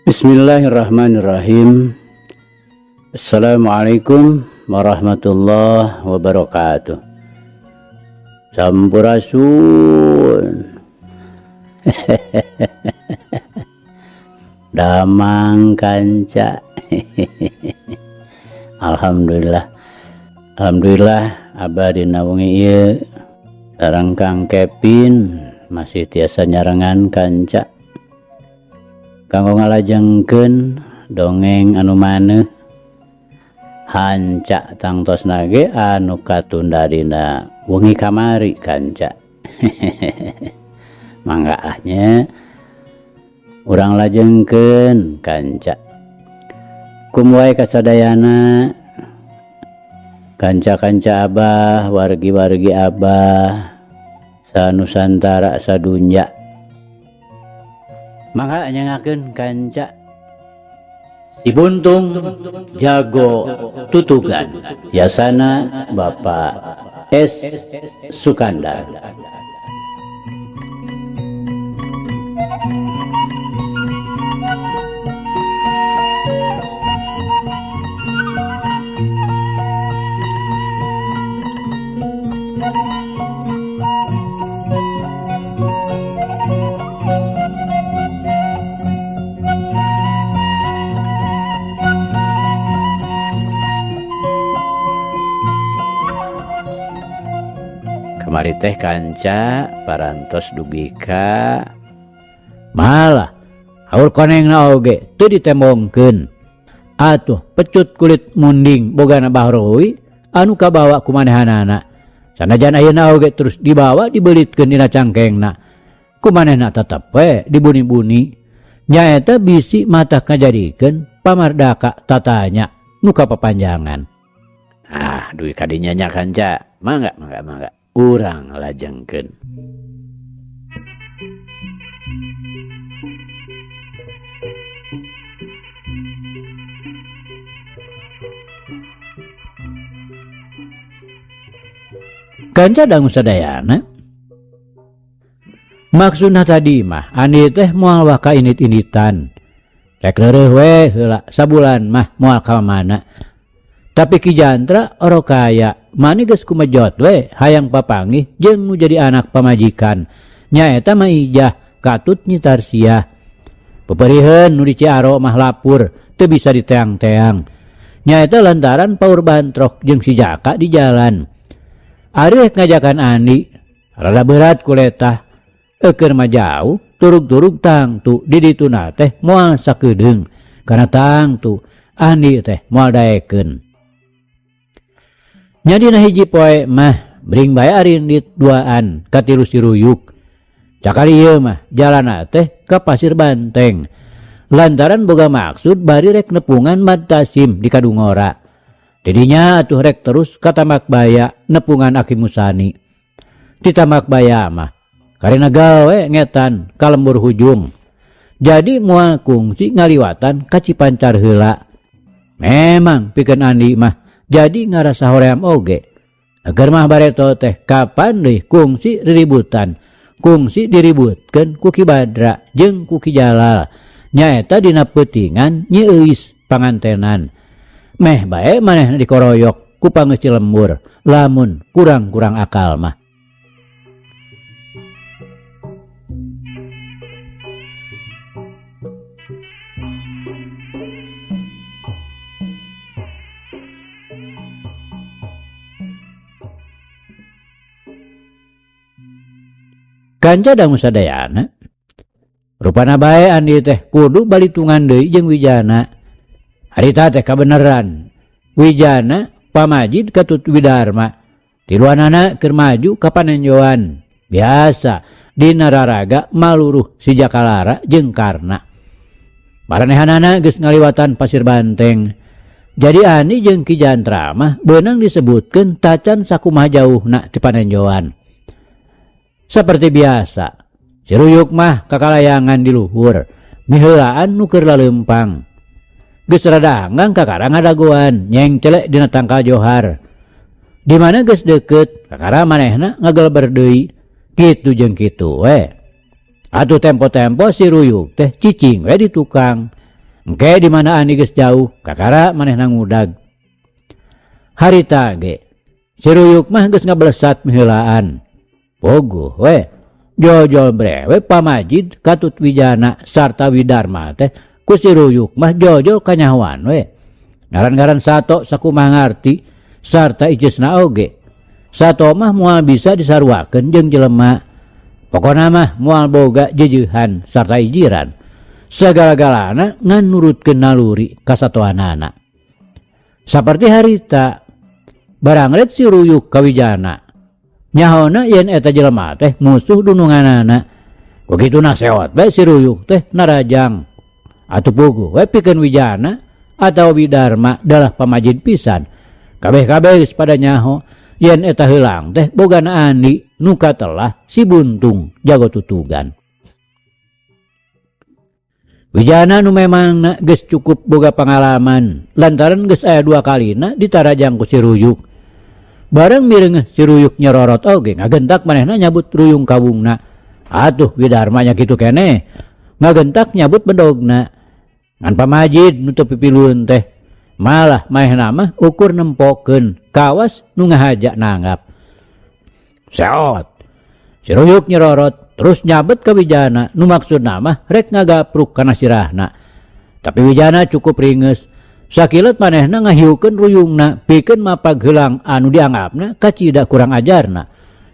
Bismillahirrahmanirrahim. Assalamualaikum warahmatullahi wabarakatuh. Sampurasun. Damang kanca. Alhamdulillah. Alhamdulillah abah dina wengi ieu sareng Kang Kevin masih tiasa nyarengan kanca. Kanggo ngalajengkeun dongeng anu maneuh hanca tangtosna ge anu katunda dina wengi kamari kanca. Mangga ah nya urang lajengkeun kanca. Kum wae kasadayana kanca-kanca abah, wargi-wargi abah sanusantara sadunya. Mangga nyengakeun kanca Si Buntung Jago Tutugan yasana Bapak S Sukandar. Kamari teh kanca parantos dugi ka malah haur konengna oge teu ditembongkeun. Atuh pecut kulit munding bogana Bahrowi anu kabawa ku manehanana. Sanajan ayeuna oge terus dibawa dibelitkeun dina cangkengna. Ku manehna tetep we dibuni-buni. Nyaeta bisi mata kajadikeun pamardaka tatanya nu kapapanjangan. Ah, duit kadinya nya kanca. Mangga, mangga, mangga. Urang lajengkeun. Kanca dangu sadayana. Maksudna tadi mah andi teh moal waka init-initan. Rek reureuh we heula sabulan mah moal ka mana. Tapi Ki Jantra oro kaya mani geus kumejot we hayang papanggih jeung nu jadi anak pamajikan. Nyaeta mah Ijah katut Nyi Tarsiah. Peperiheun nu di Ciaro mah lapur teu bisa diteang-teang. Nyaeta lantaran paur bantrok jeung si Jaka di jalan. Ari rek ngajakan Andi rada berat kuletah. Eukeur mah jauh turug-turug tangtu di dituna teh moal sakedeung kana tangtu Andi teh moal daekeun. Nya dina hiji poe mah bring bae arindit duaan katilu si Ruyuk. Cakali ieu mah jalana teh ka Pasir Banteng. Lantaran boga maksud bari rek nepungan Mad Tasim di Kadungora. Tidinya atuh rek terus ka Tamak Baya nepungan Aki Musani. Di Tamak Baya mah karena gawe ngetan ka lembur hujung. Jadi moal kungsi ngaliwatan ka Cipancar heula. Memang pikeun Andi mah jadi ngarasa hoream oge. Agar mah bareto teh kapan deui kungsi riributan. Kungsi diributkeun ku Ki Badra jeung ku Ki Jalal. Nyaeta dina peutingan Nyi Euis pangantenan. Meh bae manehna dikoroyok ku pangeusi lembur lamun kurang-kurang akal mah. Kanca dangu sadayana. Rupana bae Andi teh kudu balitungan deui jeung Wijana. Harita teh kabeneran. Wijana pamajid katut Widarma. Tiluanana keur maju ka panenjoan. Biasa dina raraga maluruh si Jakalara jeung Karna. Maranehanana geus ngaliwatan Pasir Banteng. Jadi Andi jeung Ki Jantra mah beunang disebutkeun tacan sakumaha jauhna ti panenjoan. Seperti biasa, si Ruyuk mah kakalayangan di luhur, miheulaan nu keur laleumpang. Geus rada anggang kakara ngadagoan, nyengcelek dina tangkal johar. Di mana geus deukeut, kakara manehna ngagelber deui. Kitu jeung kitu we. Atuh tempo-tempo si Ruyuk teh cicing we di tukang. Engke di mana Andi geus jauh kakara manehna ngudag. Harita ge si Ruyuk mah geus ngablesat miheulaan. Puguh we jol-jol brewe pamajid katut Wijana sarta Widarma teh ku si Ruyuk mah jol-jol kanyahoan we. Ngaran-ngaran sato sakumaha ngarti sarta iceusna oge. Sato mah moal bisa disaruakeun jeung jelema. Pokona mah moal boga jejeuhan sarta ijiran. Sagala-galana ngan nurutkeun naluri kasatoanana. Saperti harita barangret si Ruyuk ka Wijana. Nyahona yen eta jelema teh musuh dununganana. Kukituna sewot bae si Ruyuk teh narajang. Atuh puguh we pikeun Wijana atawa Widarma dalah pamajid pisan. Kabeh-kabeh geus pada nyaho yen eta heulang teh bogana Andi nu katelah si Buntung jago tutugan. Wijana nu memangna geus cukup boga pangalaman lantaran geus aya 2 kalina ditarajang ku si Ruyuk. Bareng mireungeuh si Ruyuk nyerorot oge ngagentak manehna nyabut ruyung kawungna. Atuh Widarma nya kitu keneh ngagentak nyabut bedogna. Ngan pamajid nu teu pipilueun teh malah manehna mah ukur nempokeun kawas nu ngahaja nanggap. Seot. Si Ruyuk nyerorot terus nyabet ka Wijana nu maksudna mah rek ngagapruk kana sirahna. Tapi Wijana cukup ringeus. Sakilat manehna ngahiukeun ruyungna pikeun mapag heulang anu dianggapna kacida kurang ajarna.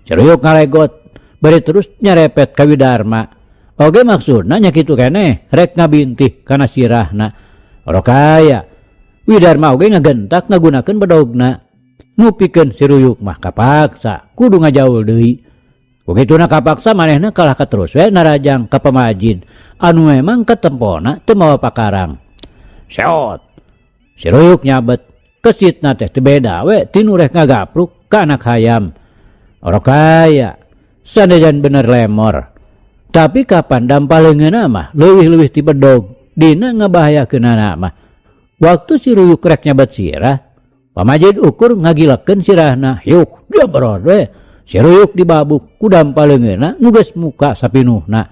Si Ruyuk ngalegot bari terus nyarepet ka Widarma. Oge maksudna nya kitu keneh rek ngabintih kana sirahna. Ora kaya Widarma oge ngagentak ngagunakeun bedogna. Nu pikeun si Ruyuk mah kapaksa kudu ngajaul deui. Kukituna kapaksa manehna kalah katerus we narajang ka pamajid anu memang ketempona teu mawa pakarang. Seot. Si Ruyuk nyabet kesitna teh teu beda we tinu rek ngagapruk ka anak hayam. Ora kaya sanajan bener lemor. Tapi kapan dampal leungeunna mah leuwih-leuwih ti bedog dina ngabahayakeunana mah. Waktu si Ruyuk rek nyabet sirah, pamajid ukur ngagilekeun sirahna. Yuk, jabrod we. Si Ruyuk dibabuk ku dampal leungeunna nu geus muka sapinuhna.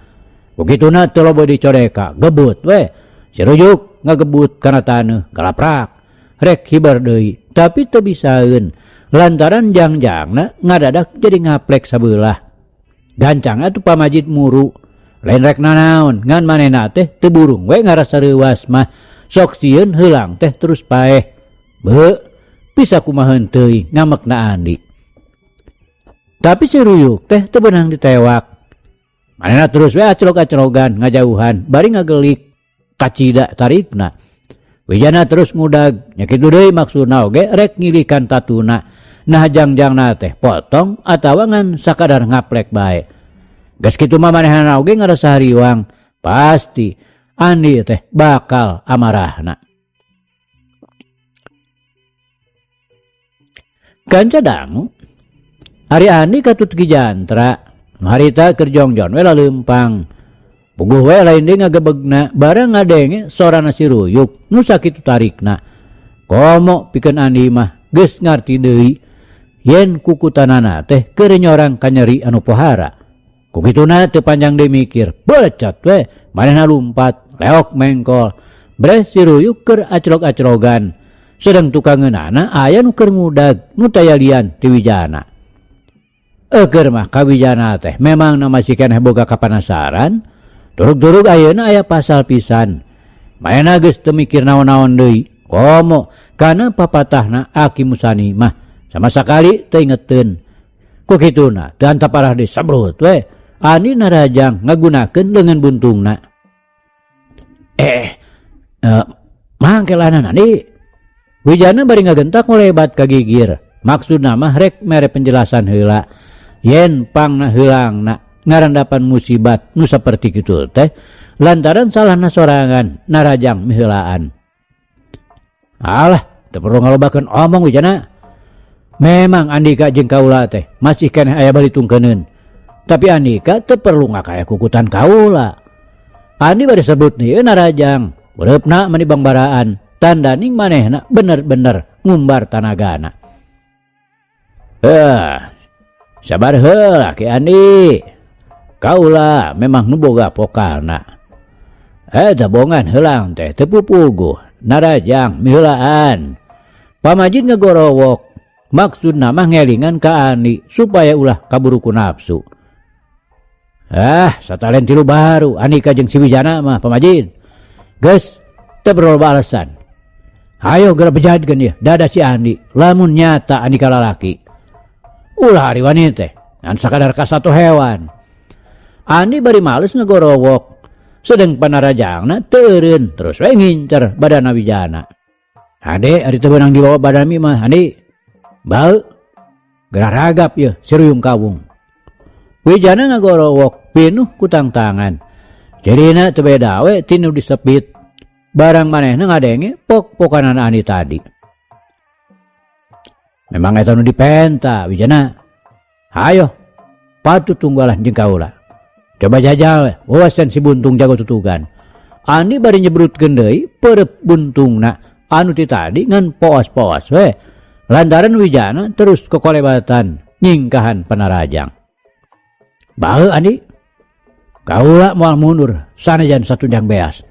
Kukituna teu loba dicodeka, gebut we. Si Ruyuk ngagebut kana taneuh, galaprak. Rek hibar deui, tapi teu bisaeun. Lantaran jangjangna ngadadak jadi ngaplek sabeulah. Gancang atuh pamajid muru. Lain rek nanaon, ngan manehna teh teu burung we ngarasa reuwas mah. Sok sieun heulang teh terus paeh. Beuh, bisa kumaha teuing ngamekna Andi. Tapi si Ruyuk teh teu beunang ditewak. Manehna terus we aclok-aclogan ngajauhan bari ngagelik kacida tarikna. Wijana terus ngudag, nya kitu deui maksudna oge rek ngilikan tatuna. Nah jangjangna teh potong atawa ngan sakadar ngaplek bae. Geus kitu mah manehna oge ngarasa hariwang, pasti Andi teh bakal amarahna. Kanca dangu, ari Andi katut ki jantra, nu harita keur jongjon we laleumpang. Puguh we lain deui ngagebegna bareng ngadenge sorana si Ruyuk nu sakitu tarikna. Komo pikeun Andi mah geus ngarti deui yen kukutanana teh keur nyorang kanyeri anu pohara. Kukituna teu panjang deui mikir, belecot we manehna lumpat, leok mengkol. Breh si Ruyuk keur aclok-aclogan. Sedang tukangeunana aya nu keur ngudag nu tayalian ti Wijana. Eukeun mah ka Wijana teh memang na masih keneh boga kapanasaran. Turug-turug ayeuna aya pasal pisan. Manehna geus teu mikir naon-naon deui. Komo kana papatahna Aki Musani mah sama sakali teu ingeteun. Ku kituna teu antaparah deui sabrut we. Andi narajang ngagunakeun leungeun buntungna. Mangkelanan Andi. Wijana bari ngagentak ngolebat ka gigir. Maksudna mah rek mere penjelasan heula. Yen pangna heulangna ngarandapan musibat nu saperti kitu teh lantaran salahna sorangan narajang miheulaan. Alah, teu perlu ngalobakeun omong Wijana. Memang Andika jeung kaula teh masih keneh aya balitungkeuneun. Tapi Andika teu perlu ngakaya kukutan kaula. Andi bade sebut ieu narajang, Ureupna mani bangbaraan, tandaning manehna bener-bener ngumbar tanagana. Sabar heula Ki Andi. Kaula memang nu boga pokalna. Eta bongan heulang teh teu pupuguh, narajang miheulaan. Pamajid ngagorowok, maksudna mah ngelingan ka Andi supaya ulah kaburu ku nafsu. Ah, satalen tilu baru Andika jeung si Wijana mah pamajid. Geus teu berloba alasan. Hayo geura bejadkeun ieu dada si Andi, lamun nyata Andika lalaki. Ulah ari wani teh, ngan sakadar kasato hewan. Andi bari males ngagorowok. Sedeng panarajangna teu eureun terus we ngincer badana Wijana. Hade ari teu beunang dibawa badan mi mah Andi. Bau gerah ragap yeuh si Ruyung Kawung. Wijana ngagorowok pinuh ku tangtangan. Cirina teu beda we ti nu disepit. Barang manehna ngadenge pok-pokanan Andi tadi. Memang eta nu dipenta Wijana. Hayo patut tunggalah jeung kaula. Coba jajal we, wawasan si buntung jago tutugan. Andi bari nyebrutkeun deui perep buntungna anu ti tadi ngan poos-poos we. Lantaran Wijana terus kokolebatan nyingkahan panarajang. Bae Andi, kaula moal mundur sanajan satunjang beas.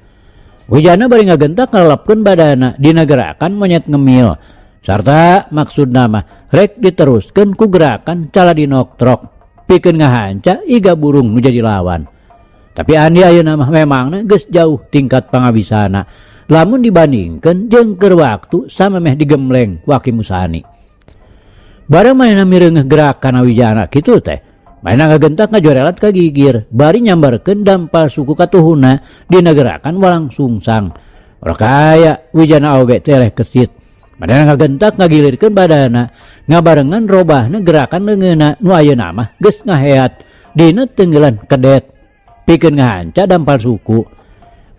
Wijana bari ngagentak ngalepkeun badana dina gerakan monyet ngemil. Sarta maksudna mah rek diteruskeun ku gerakan caladinoktrok pikeun ngahanca iga burung nu jadi lawan. Tapi Andi ayeuna mah memangna geus jauh tingkat pangabisana. Lamun dibandingkeun jeung keur waktu samemeh digembleng ku Aki Musani. Barang manehna mireungeuh gerakan Wijana kitu teh, manehna ngagentak ngajorelat ka gigir, bari nyambarkeun dampal suku katuhuna dina gerakan walang sungsang. Ora kaya Wijana oge teh kesit. Manehna ngagentak ngagilirkeun badana, ngabarengan robahna gerakan leungeunna nu ayeuna mah geus ngaheat dina tenggelan kedet pikeun ngahanca dampal suku.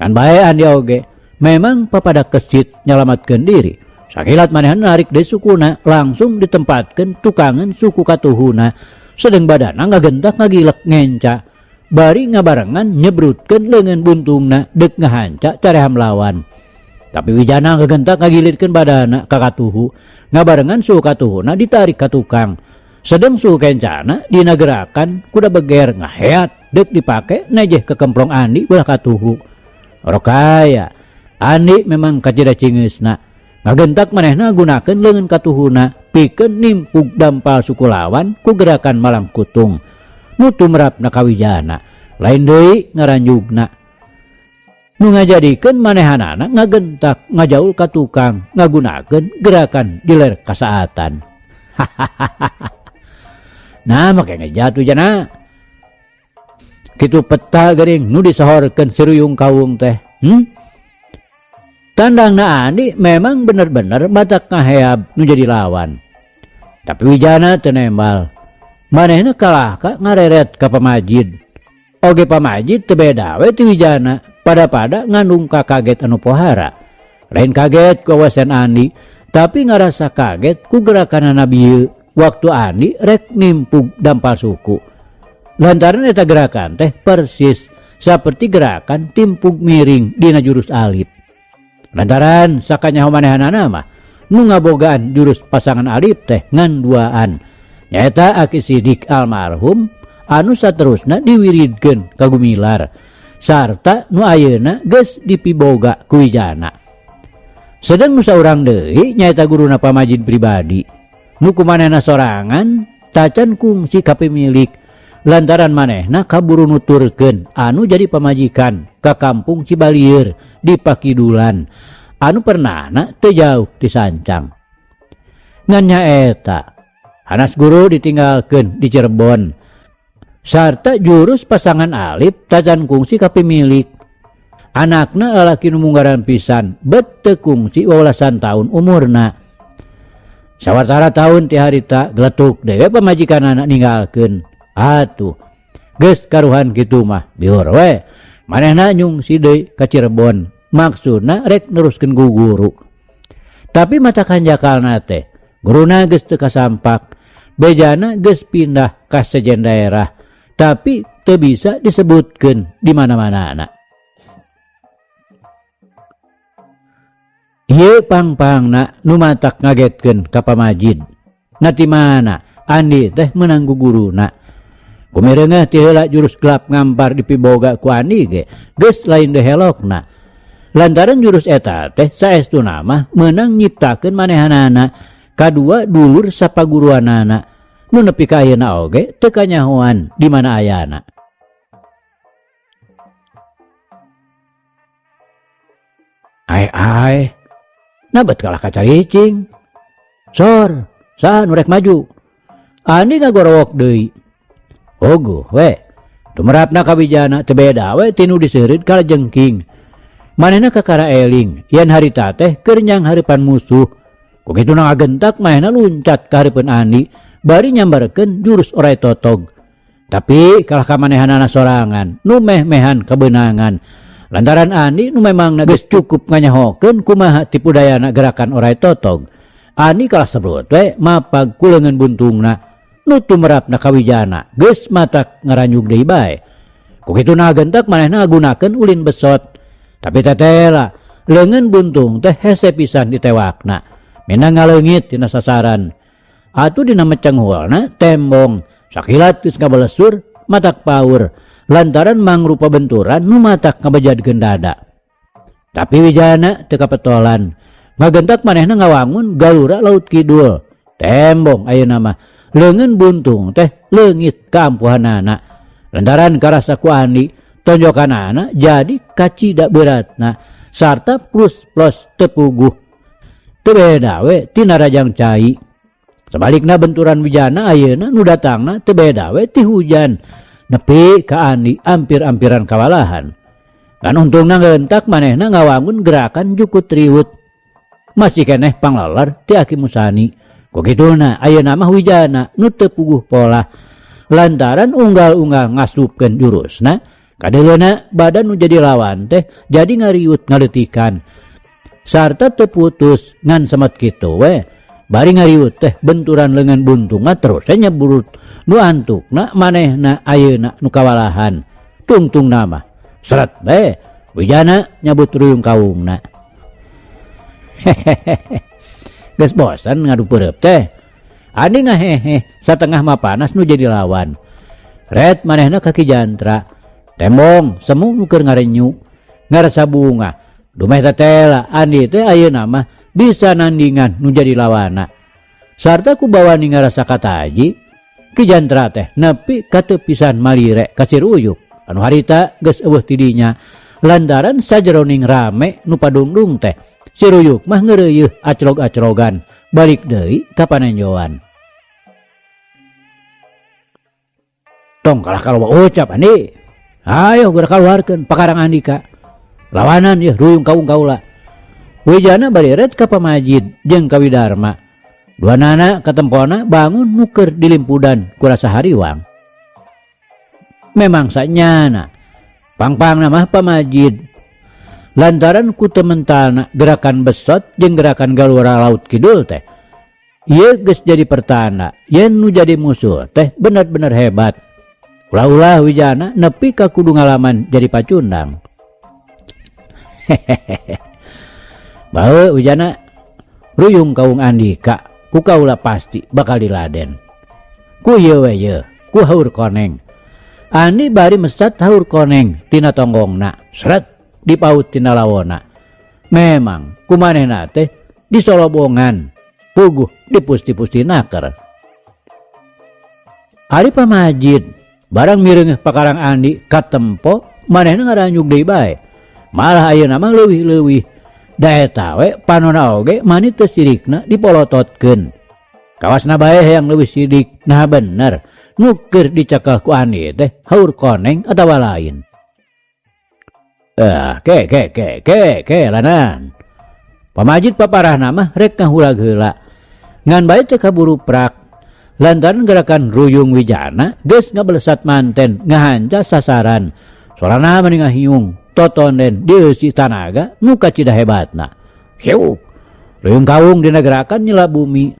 Kan bae Andi oge memang papada kesit nyalamatkeun diri. Sakilat manehna narik deui sukuna langsung ditempatkeun tukangan suku katuhuna. Sedeng badana ngagentak ngagilek ngenca bari ngabarengan nyebrutkeun leungeun buntungna deuk ngahanca careham lawan. Tapi Wijana ngagentak ngagilirkeun badana ka katuhu, ngabarengan suhu katuhuna ditarik ka tukang. Sedeng suhu kencana dina gerakan kuda beger ngaheat deuk dipake nejeh ke kemplong Andi belah katuhu. Ora kaya Andi memang kacida cingeusna. Ngagentak manehna gunakeun leungeun katuhuna pikeun nimpug dampal suku lawan ku gerakan malang kutung. Nu tumrapna ka Wijana, lain deui ngaranjugna. Nu ngajadikeun manehanana ngagentak ngajaul ka tukang ngagunakeun gerakan diler kasaatan. Nah, make ngejat Wijana. Kitu peta geuring nu disohorkeun si Ruyung Kawung teh. Tandangna Andi memang bener-bener batak ngaheab nu jadi lawan. Tapi Wijana teu nembal. Manehna kalah ka ngareret ka pamajid. Oge pamajid teu beda we ti Wijana. Pada-pada ngandung ka kaget anu pohara. Lain kaget ku wawasan Andi, tapi ngarasa kaget ku gerakan Nabi waktu Andi rek nimpug dampal suku. Lantaran eta gerakan teh persis seperti gerakan timpug miring dina jurus alif. Lantaran sakanyaho manehanana mah nu ngabogaan jurus pasangan alif teh ngan duaan. Nyaeta Aki Sidik almarhum anu saterusna diwiridkeun ka Gumilar sarta nu ayeuna geus dipiboga ku Wijana. Sedeng nu saurang deui nyaeta guruna pamajid pribadi. Nu kumanehna sorangan tacan kungsi ka pemilik lantaran manehna kaburu nuturkeun anu jadi pamajikan ka kampung Cibalieur di Pakidulan anu pernahna teu jauh ti Sancang. Ngan nyaeta Hanas guru ditinggalkeun di Cirebon sarta jurus pasangan alif tacan kungsi ka pemilik. Anakna lalaki nu munggaran pisan bet teu kungsi wawelasan tahun umurna. Sawatara tahun ti harita geletuk dewe pamajikanana ninggalkeun. Atuh geus karuhan kitu mah biur we. Manehna nyungsi deui ka Cirebon maksudna rek neruskeun ku guru. Tapi mata kanjakalna teh guruna geus teu kasampak, bejana geus pindah ka sejen daerah, tapi teu bisa disebutkeun di mana-mana. Ieu pang-pangna nu matak ngagetkeun ka pamajid. Na ti mana Andi teh meunang ku guruna. Kumireungeuh ti heula jurus gelap ngampar dipiboga ku Andi ge geus lain deui helokna. Lantaran jurus eta teh saestuna mah meunang nyiptakeun manehanana kadua dulur sapaguruanana nu nepi ka ayeuna oge teu kanyahoan di mana ayana. Ae ae, nabet kalah kacaricing. Sor, saha nu rek maju? Andi ngagorowok deui. Oguh we, tumerapna ka Wijana teu beda we ti nu diseureud kalajengking. Manehna kakara eling yen harita teh keur nyang hareupan musuh. Ku kituna ngagentak manehna luncat ka hareupeun Andi bari nyambarkeun jurus oray totog. Tapi kalah ka manehanana sorangan nu meh-mehan kabeunangan. Lantaran Andi nu memangna geus cukup nganyahokeun kumaha tipu dayana gerakan oray totog. Andi kalah sebrut we mapag ku leungeun buntungna nu tumerapna ka Wijana geus matak ngaranyug deui bae. Ku kituna gentek manehna ngagunakeun ulin besot. Tapi tetela leungeun buntung teh hese pisan ditewakna. Minang ngaleungit tina sasaran. Atuh dina meceng hulna tembong sakilat geus ngabalesur matak paur lantaran mangrupa benturan nu matak ngabejadkeun dada. Tapi Wijana teu kapetolan. Ngagentak manehna ngawangun galura laut kidul. Tembong ayeuna mah leungeun buntung teh leungit kaampuhanana. Lantaran karasa ku Andi tonjokanana jadi kacida beratna sarta plus-plus teu puguh. Teu beda we tina rajang cai. Sabalikna benturan Wijana ayeuna nu datangna teu beda we ti hujan. Nepi ka Andi ampir-ampiran kawalahan. Ngan untungna ngeuntak manehna ngawangun gerakan jukut riwut. Masih keneh panglalar ti Aki Musani. Ku kituna ayeuna mah Wijana nu teu puguh polah. Lantaran unggal-unggal ngasupkeun jurusna, kadeuleuna badan nu jadi lawan teh jadi ngariut ngaleutikan. Sarta teu putus ngan semet kitu we. Bari ngariut teh benturan leungeun buntungna terus we nyebrut. Nu antukna manehna ayeuna nu kawalahan. Tungtungna mah seret we Wijana nyabut ruyung kaungna. Hehehe. Geus bosan ngadu peureub teh. Andi ngahehe satengah mah panas nu jadi lawan. Ret manehna ka Ki Jantra. Tembong semu nu keur ngarenyu. Ngarasa bunga. Dumeh tetela Andi teh ayeuna mah bisa nandingan nu jadi lawana. Sarta ku bawani ngarasa kataji, Ki Jantra teh nepi ka teu pisan malire ka si Ruyuk anu harita geus eueuh ti dinya. Lantaran sajeroning rame nu padungdung teh, si Ruyuk mah ngeureuyeuh aclog-aclogan balik deui ka panenjoan. Tong kalah kaloba ucap Andi. Ayo geura kaluarkeun pakarang Andika. Lawanan yeuh ruyung kaung kaula. Wijana bari ret ka Pamajid jeung ka Widarma. Duanana katempona bangun nu keur dilimpudan ku rasa hariwang. Memang sanyana pangpangna mah Pamajid. Lantaran ku teu mentalna gerakan besot jeung gerakan galura laut kidul teh. Ieu geus jadi pertanda yen nu jadi musuh teh bener-bener hebat. Ulah-ulah Wijana nepi ka kudu ngalaman jadi pacundang. Hehehe. Bae Wijana ruyung kaung Andika ku kaula pasti bakal diladen. Ku ieu we yeuh, ku haur koneng. Andi bari mesat haur koneng tina tonggongna, seret dipaut tina lawona. Memang ku manehna teh disolobongan, puguh dipusti-pusti naker. Ari Pamajid barang mireungeuh pakarang Andi katempo manehna ngaranyug deui bae. Malah ayeuna mah leuwih-leuwih. Da eta we panona oge mani teu sirikna dipolototkeun. Kawasna bae hayang leuwih sidik, nah bener nu keur dicekeh ku Andi teh haur koneng atawa lain. Ke ke ke ke ke lanan. Pamajid paparahna mah rek ngahulag heula. Ngan bae teu kaburu prak. Lantaran gerakan ruyung Wijana geus ngabelesat manten ngahanca sasaran. Sorana mani ngahiung totonden dieusi tanaga nu kacida hebatna. Hiuk. Ruyung kaung dina gerakan nyela bumi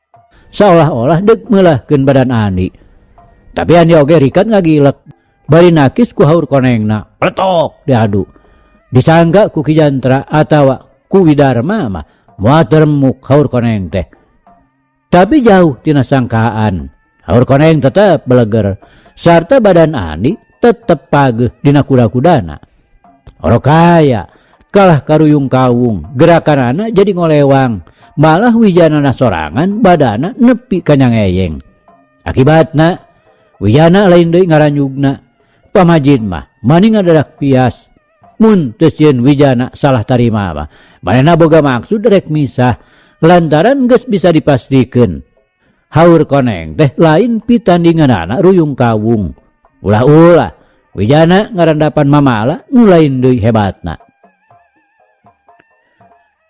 saolah-olah deuk meulahkeun badan Andi. Tapi Andi oge rikat ngagilek bari nakis ku haur konengna peletok diadu. Disangka ku Ki Jantra atawa ku Widarma mah moal teremuk haur koneng teh. Tapi jauh tina sangkaan, haur koneng tetep beleger Sarta badan Andi tetep pageuh dina kuda-kudana. Orokaya kalah karuyung kawung, gerakanana jadi ngolewang, malah wijanana sorangan badana nepi ka nyangeyeng. Akibatna wijana lain deui ngaranjugna. Pamajid mah mani ngadadak pias. Mun teu sieun wijana salah tarima mah manehna boga maksud rek misah lantaran geus bisa dipastikeun. Haur koneng teh lain pitandinganana ruyung kawung. Ulah-ulah wijana ngarandapan mamala nu lain deui hebatna.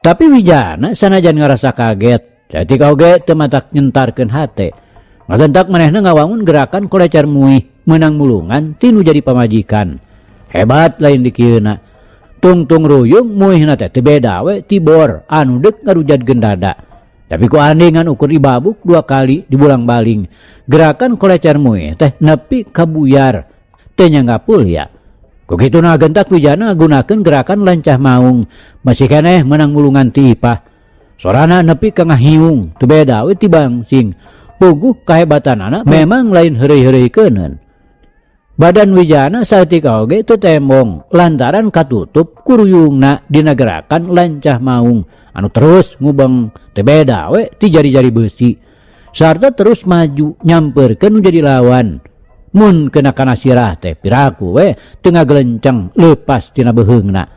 Tapi wijana sanajan ngarasa kaget, saeutik oge teu matak nyentarkeun hate. Ngagentak manehna ngawangun gerakan kolecer muih meunang mulungan tinu jadi pamajikan. Hebat lain dikieuna. Tungtung ruyung muihna teh teu beda we ti bor anu deuk ngarujadkeun dada. Tapi ku Andi ngan ukur dibabuk 2 kali dibulang-baling. Gerakan kolecer muih teh nepi kabuyar teu nyangga pulya. Ku kituna gentak wijana ngagunakeun gerakan lancah maung. Masih keneh meunang mulungan ti ipah. Sorana nepi ka ngahiung teu beda we ti bangsing. Puguh kahebatanana memang lain heureuy-heureuykeuneun. Badan wijana saeutik oge teu tembong lantaran katutup kuruyungna dina gerakan lancah maung anu terus ngubeng teu beda we ti jari-jari beusi. Sarta terus maju nyamperkeun nu jadi lawan. Mun kena kana sirah teh piraku we teu ngagelenceng leupas tina beuheungna.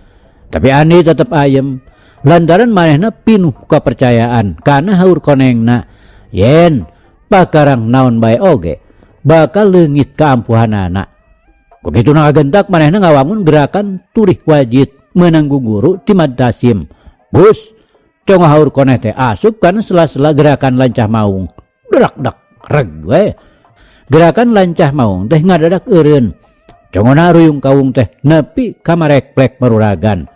Tapi Andi tetep ayem lantaran manehna pinuh kapercayaan kana haur konengna. Yen pakarang naon bae oge bakal leungit kaampuhanana. Kukitu ngagentak manehna ngawangun gerakan turih wajit meunang guguru ti Madtasim. Bus congo haur koneh teh asup kana sela-sela gerakan lancah maung. Derak-dak reg we. Gerakan lancah maung teh ngadadak eureun. Congona ruyung kawung teh nepi ka marekplek maruragan.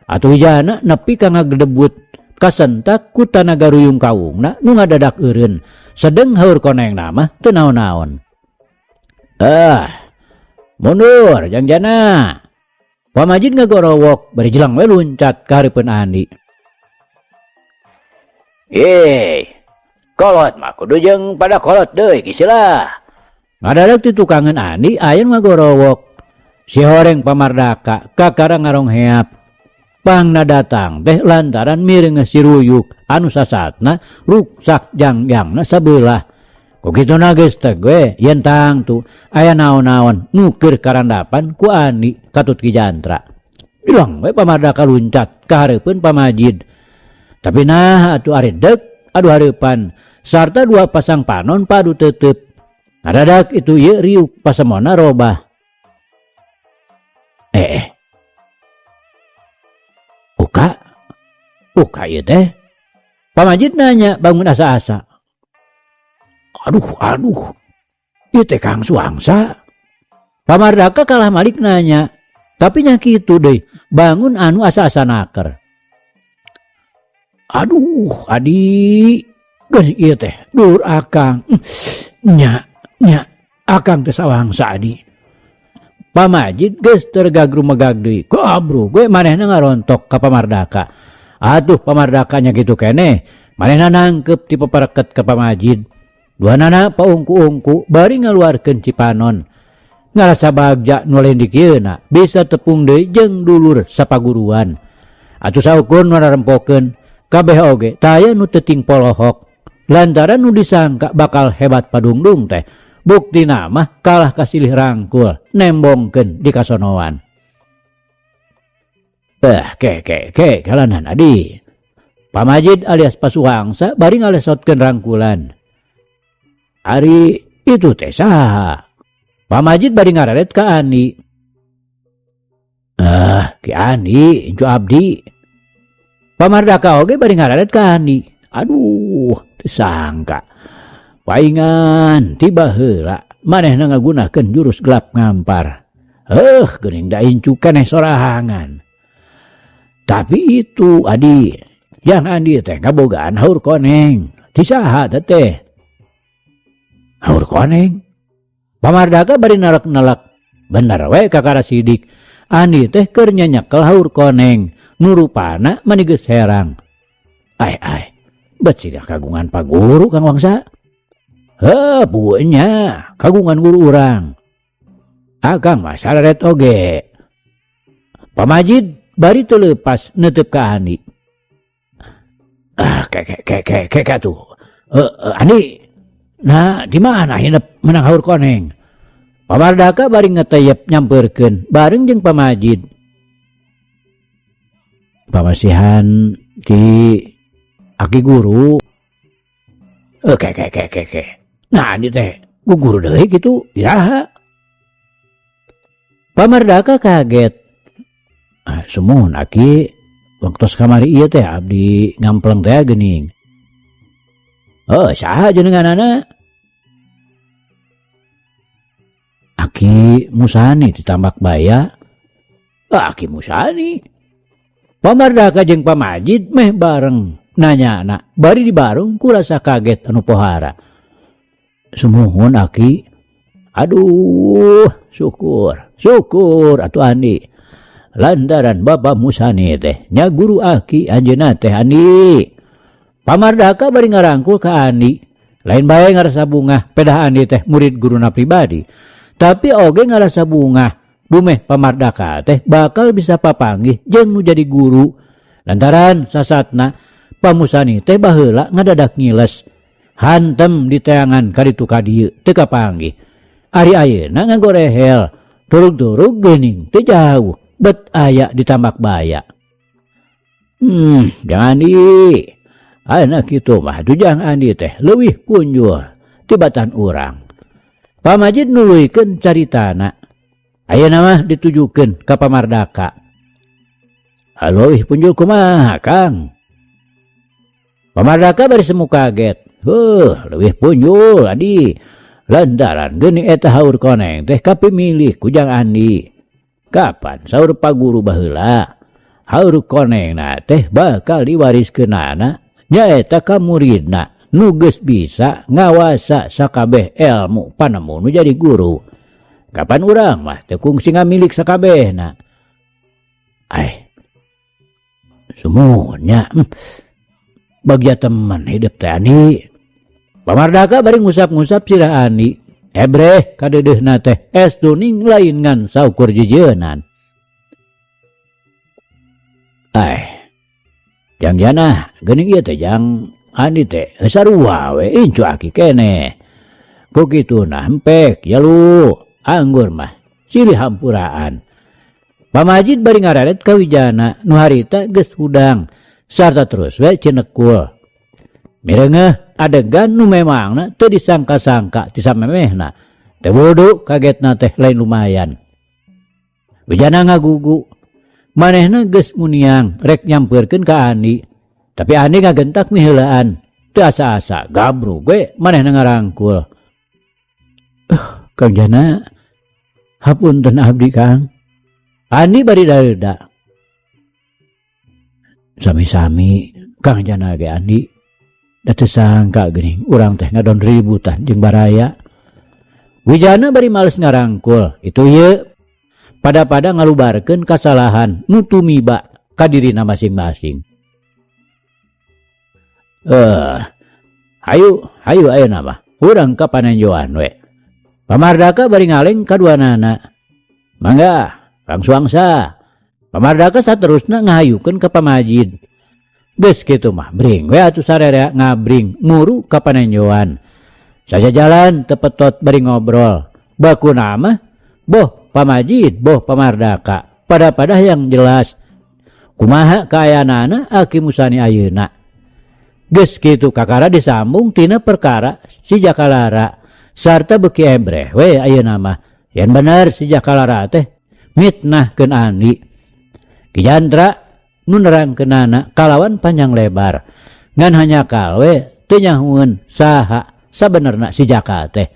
Atuh wijana nepi ka ngagedebut kasentak ku tanaga ruyung kawungna nu ngadadak eureun. Sedeng haur koneng mah teu naon-naon. Mundur jangjana. Pamajid ngagorowok bari jelang we luncat ka hareupeun Andi. Yeay, kolot mah kudu jeung pada kolot deui kisilah. Ngadadak ti tukangan Andi aya nu ngagorowok. Si horeng pamardaka kakara ngarongheap. Pangna datang teh lantaran mireungeus si ruyuk anu sasatna ruksak jangjangna sabelah. Ku kituna geus teg we yen tangtu aya naon-naon nu keur karandapan ku Andi katut Ki Jantra. Bilang we pamardaka luncat ka hareupeun pamajid. Tapi nah atuh ari deuk adu hareupan sarta 2 pasang panon padu tetep. Ngadadak itu ieu riuk pasemona robah. Uka? Uka ieu teh? Pamajid nanya bangun asa-asa. Aduh, aduh. Ieu teh Kang Suangsa. Pamardaka kalah malik nanya. Tapi nya kitu deui, bangun anu asa-asa naker. Aduh, adi. Geuning ieu teh dulur akang. Nya, nya, akang teh sawangsa adi. Pamajid geus tergagru-megag deui. Gabru ge manehna ngarontok ka Pamardaka. Atuh Pamardaka nya kitu keneh. Manehna nangkep ti papareket ka Pamajid. Duanana paungku-ungku bari ngaluarkeun cipanon. Ngarasa bagja nu lain dikieuna bisa tepung deui jeung dulur sapaguruan. Atuh saukur nu narempokeun kabeh oge taya nu teuting polohok. Lantaran nu disangka bakal hebat padungdung teh buktina mah kalah kasilih rangkul nembongkeun di kasonoan. Ke ke ke kalanan adi. Pamajid alias Pasuhangsa bari ngalesotkeun rangkulan. Ari itu teh saha? Pamajid bari ngararet ka Andi. Ki Andi, incu abdi. Pamardaka oge bari ngararet ka Andi. Aduh, teu sangka. Paingan tiba heula manehna ngagunakeun jurus gelap ngampar. Heuh, geuning da incu keneh sorangan. Tapi itu adi, yang Andi teh ngabogaan haur koneng. Ti saha teh? Haur koneng. Pamardaka bari nalek-nalek. Bener we kakara sidik. Andi teh keur nyanyekel haur koneng. Nu rupana mani geus herang. Ai ai, bet siga kagungan paguru Kang Wangsa. Heuh puguh nya kagungan guru urang. Akang mah sararet oge. Pamajid bari teu leupas neuteup ka Andi. Ah ke ke ke ke ke atuh. Andi nah di mana hinep menang haur koneng. Pamardaka bari ngeteyep nyampeurkeun bareng jeung pamajid. Pamasihan ti aki guru. Oke ke ke ke ke. Nah Andi teh guru deui kitu iraha. Pamardaka kaget. Ah, sumuhun aki waktos kamari ieu teh abdi ngampleng teh geuning. Oh, saha jenenganana? Aki Musani ti Tambak Baya. Ah, Aki Musani. Pamardaka jeung Pamajid meh bareng nanyana bari dibareng ku rasa kaget anu pohara. Sumuhun aki. Aduh, syukur, syukur atuh Andi. Lantaran Bapak Musani teh nya guru aki anjeunna teh Andi. Pamardaka bari ngarangkul ka Andi. Lain bae ngarasa bungah pedah Andi teh murid guruna pribadi. Tapi oge ngarasa bungah bumeh Pamardaka teh bakal bisa papanggih jeung nu jadi guru. Lantaran sasatna Pamusani teh baheula ngadadak ngiles. Hantem di teangan kaditu ka dieu teu kapanggih. Ari ayeuna ngagorehel turug-turug geuning teu jauh bet aya di Tambak Baya. Jangan Andi. Ayeuna kitu mah tujang Andi teh leuwih punjul tibatan urang. Pamajid nuluykeun caritana. Ayeuna mah ditujukeun ka Pamardaka. Leuwih punjul kumaha, Kang? Pamardaka bari semu kaget. Heuh, leuwih punjul Andi. Lantaran geuning eta haur koneng teh kapimilih ku Jang Andi. Kapan saur paguru baheula? Haur konengna teh bakal diwariskeunana nyaeta ka muridna nu geus bisa ngawasa sakabeh elmu panemu nu jadi guru. Kapan urang mah teu kungsi ngamilik sakabehna. Ai. Sumuhunnya bagja teman hidup teh Andi. Pamardaka bari ngusap-ngusap sirah Andi. Ebreh kadeudeuhna teh es tuning lain ngan saukur jejeunan. Ai. Jang janah geuning ieu teh jang Andi teh sarua we incu aki keneh. Ku kituna hempek jalu anggur mah silih hampuraan. Pamajid bari ngararet ka Wijana nu harita geus hudang sarta terus we cinekul. Mireungeuh adegan nu memangna teu disangka-sangka ti samemehna. Teu bodo kagetna teh lain lumayan. Wijana ngagugu. Manehna geus muniang rek nyampeurkeun ka Andi. Tapi Andi ngagentak miheulaan. Teu asa-asa gabrug we manehna ngarangkul. Kang Jana, hapunten abdi Kang. Andi bari dareuda. Sami-sami Kang Jana ge Andi. Da teu sangka geuning urang teh ngadon ributan jeung baraya. Wijana bari males ngarangkul. Itu ieu pada-pada ngalubarkeun kasalahan nu tumiba ka dirina masing-masing. Hayu, hayu ayeuna mah urang ka panenjoan we. Pamardaka bari ngaleng kaduanana. Mangga, Kang Suangsa. Pamardaka saterusna ngahayukeun ka Pamajid. Geus kitu mah bring we atuh sararea ngabring muru ka panenjoan. Sajajalan tepetot bari ngobrol. Bakuna mah boh Pamajid boh Pamardaka. Pada-pada yang jelas kumaha kaayaanana Aki Musani ayeuna. Geus kitu kakara disambung tina perkara si Jakalara sarta beuki ebreh we ayeuna mah. Yen bener si Jakalara teh mitnahkeun Andi. Ki Jantra nu nerangkeunana kalawan panjang lebar. Ngan hanyakal we teu nyahueun saha sabenerna si Jaka teh.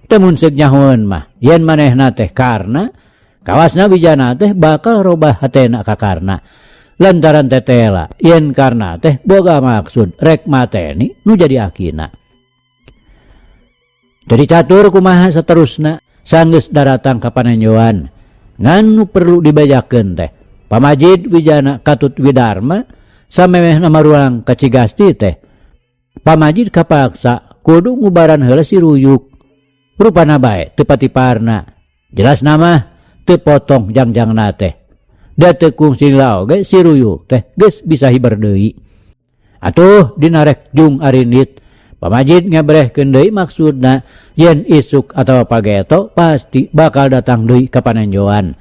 Teu mun seug nyahueun mah yen manehna teh karna kawasna Wijana teh bakal robah hatena ka Karna. Lantaran tetela yen Karna teh boga maksud rek mateni nu jadi akina. Jadi catur kumaha saterusna sanggeus daratang ka panenjoan. Ngan nu perlu dibejakeun teh Pamajid Wijana katut Widarma samemehna maruang ka Cigasti teh. Pamajid kapaksa Kudu ngubaran heula si Ruyuk. Rupana bae teu patiparna. Jelas nama teu potong jangjangna teh. Da teu kungsi lila oge si Ruyuk teh geus bisa hiber deui. Atuh dina rek jung arindit. Pamajid ngebrehkeun deui maksudna yen isuk atawa pageto pasti bakal datang deui ka panenjoan.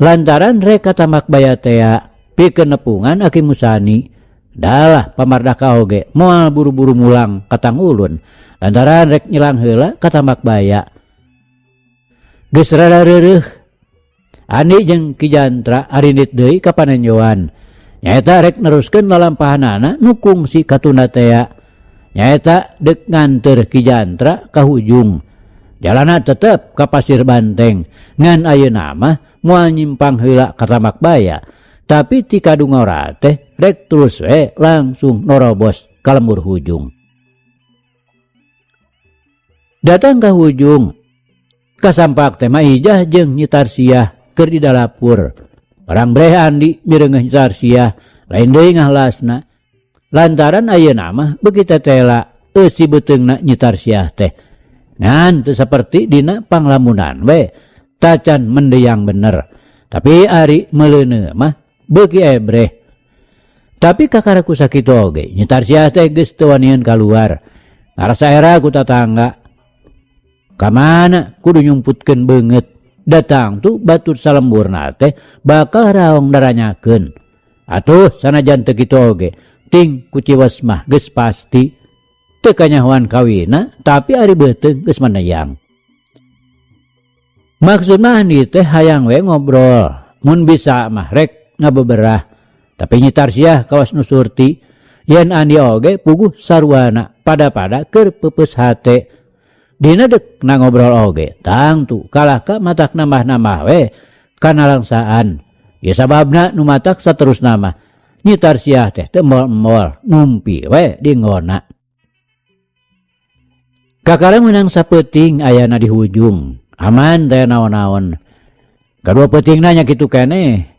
Lantaran rek ka Tambak Baya tea pikeun nepungan Aki Musani. Dalah pamardaka oge moal buru-buru mulang ka Tangulun lantaran rek nyelang heula ka Tambak Baya. Geus rada reureuh Andi jeung Ki Jantra arindit deui ka panenjoan. Nyaeta rek neruskeun lalampahanana nu kungsi katunda tea. Nyaeta deuk nganteur Ki Jantra ka hujung. Jalana tetep ka Pasir Banteng ngan ayeuna mah moal nyimpang heula ka Tambak Baya. Tapi ti kadungora teh rek terus we langsung norobos ka lembur hujung. Datang ka hujung, kasampak teh mah Ijah jeung Nyi Tarsiah keur di dalapur. Barang breh Andi mireungeuh Nyi Tarsiah lain deui ngahlasna. Lantaran ayeuna mah beuki tetela eusi beuteungna Nyi Tarsiah teh. Ngan teu saperti dina panglamunan we, tacan mendeyang bener. Tapi ari meuleuneu mah beuki ebreh. Tapi kakara ku sakitu oge Nyi Tarsiah teh geus teu wanian kaluar. Ngarasa era ku tatangga. Ka mana kudu nyumputkeun beungeut. Datang tu batur salemburna teh bakal raong daranyakeun. Atuh sanajan teu kitu oge ting ku ciwes mah geus pasti teu kanyahoan kawina tapi ari beuteung geus maneyang. Maksud mah Andi teh hayang we ngobrol mun bisa mah rek ngabeberah. Tapi Nyi Tarsiah kawas nu surti yen Andi oge puguh saruana pada-pada keur peupeus hate. Dina deuk na ngobrol oge tangtu kalah ka matak nambah-nambah we kana langsaan. Ya sababna nu matak saterusna mah Nyi Tarsiah teh teu emol-emol numpi we di ngona. Kakara meunang sapeuting ayana di hujung aman teh naon-naon. Kadua peutingna nya kitu keneh.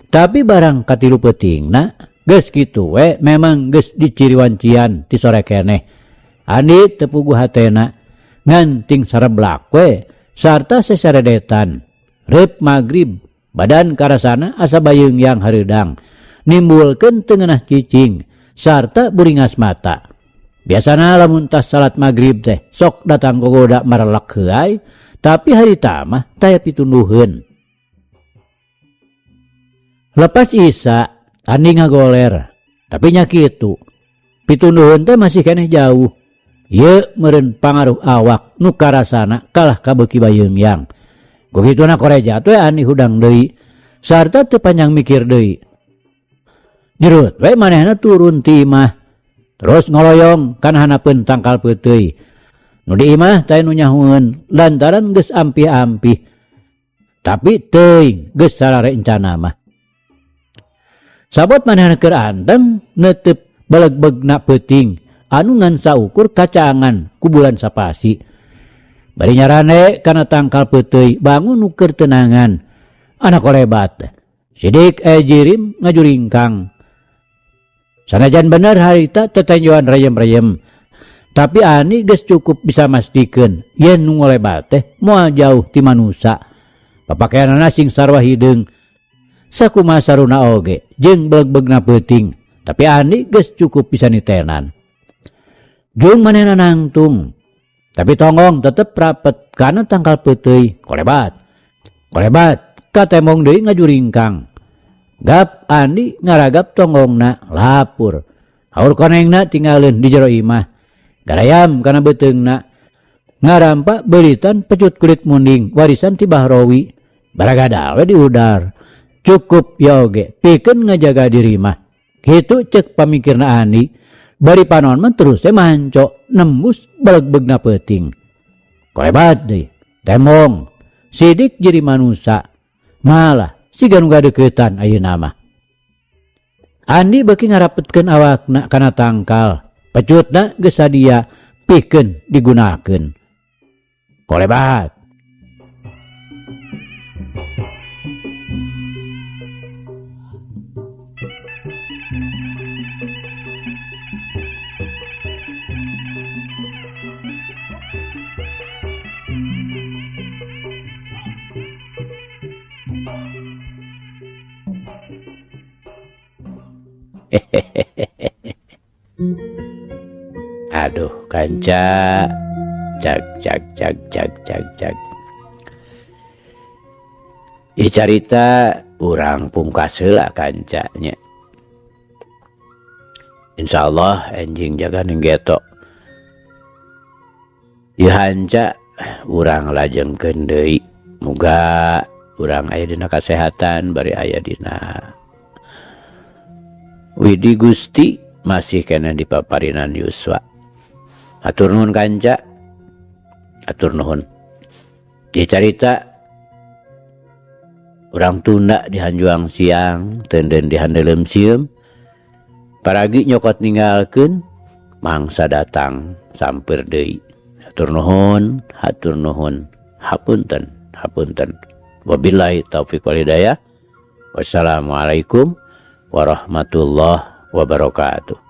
Tapi barang katilu peutingna geus kitu we memang geus diciriwancian ti sore keneh. Andi teu puguh hatena ngan ting sareblak we sarta sesaredetan. Reup magrib badan karasana asa bayeung yang hareudang nimbulkeun teu ngeunah cicing sarta buringas mata. Biasana lamun tas salat magrib teh sok datang gogoda marelek heuay, tapi harita mah taya pitunduheun. Lepas Isa, Andi ngagoler, tapi nya kitu. Pitunduheun teh masih keneh jauh. Ye meureun pangaruh awak nu karasana kalah ka beuki bayeungyang. Ku kituna koreja teh Andi hudang deui, sarta teu panjang mikir deui. Jerut we manehna turun ti imah, terus ngoloyong kana hanapeun tangkal peuteuy. Nu di imah teh nu nyahueun lantaran geus ampih-ampih. Tapi teuing geus sararencana mah. Sabot manehna keur anteng neuteup belegbegna peuting anu ngan saukur kacaangan ku bulan sapasi. Bari nyarane kana tangkal peuteuy bangun nu keur tenangan. Anak kolebat. Sidik jirim ngajuringkang. Sanajan bener harita tetenjoan reyem-reyem. Tapi Ani geus cukup bisa mastikeun yen nu ngolebat teh moal jauh ti manusa. Papakeanana sing sarua hideung. Sakumaha saruna oge jeung belegbegna peuting. Tapi Andi geus cukup bisa nitenan. Jung manehna nangtung. Tapi tonggong tetep rapet kana tangkal peuteuy kolebat. Kolebat katemong deui ngajuringkang. Gap Andi ngaragap tonggongna lapur. Haur konengna tinggalin di jero imah. Garayam kana beuteungna. Ngarampa beulitan pecut kulit munding warisan ti Bahrowi. Baragada we diudar. Cukup ya oge pikeun ngajaga diri mah. Kitu cek pamikirna Andi. Bari panon mah terus we manco nembus belegbegna peuting. Kolebat deui, temong. Sidik jadi manusa. Malah siga nu gadeukeutan ayeuna mah. Andi beuki ngarapetkeun awakna kana tangkal. Pecutna geus sadia pikeun digunakeun. Kolebat. Aduh kanca, cag cag cag cag cag cag. Ieu carita urang pungkas heula kanca nya. Insyaallah enjing jaga ning geto. Ieu hanca urang lajengkeun deui. Muga urang aya dina kasehatan bari aya dina Widi Gusti masih keneh dipaparinan yuswa. Hatur nuhun kanca. Hatur nuhun. Ieu carita urang tunda di hanjuang siang teunden di handeuleum sieum. Paragi nyokot ninggalkeun mangsa datang sampeur deui. Hatur nuhun, hatur nuhun, hapunten, hapunten. Wabillahi taufik wal hidayah. Wassalamualaikum warahmatullahi wabarakatuh.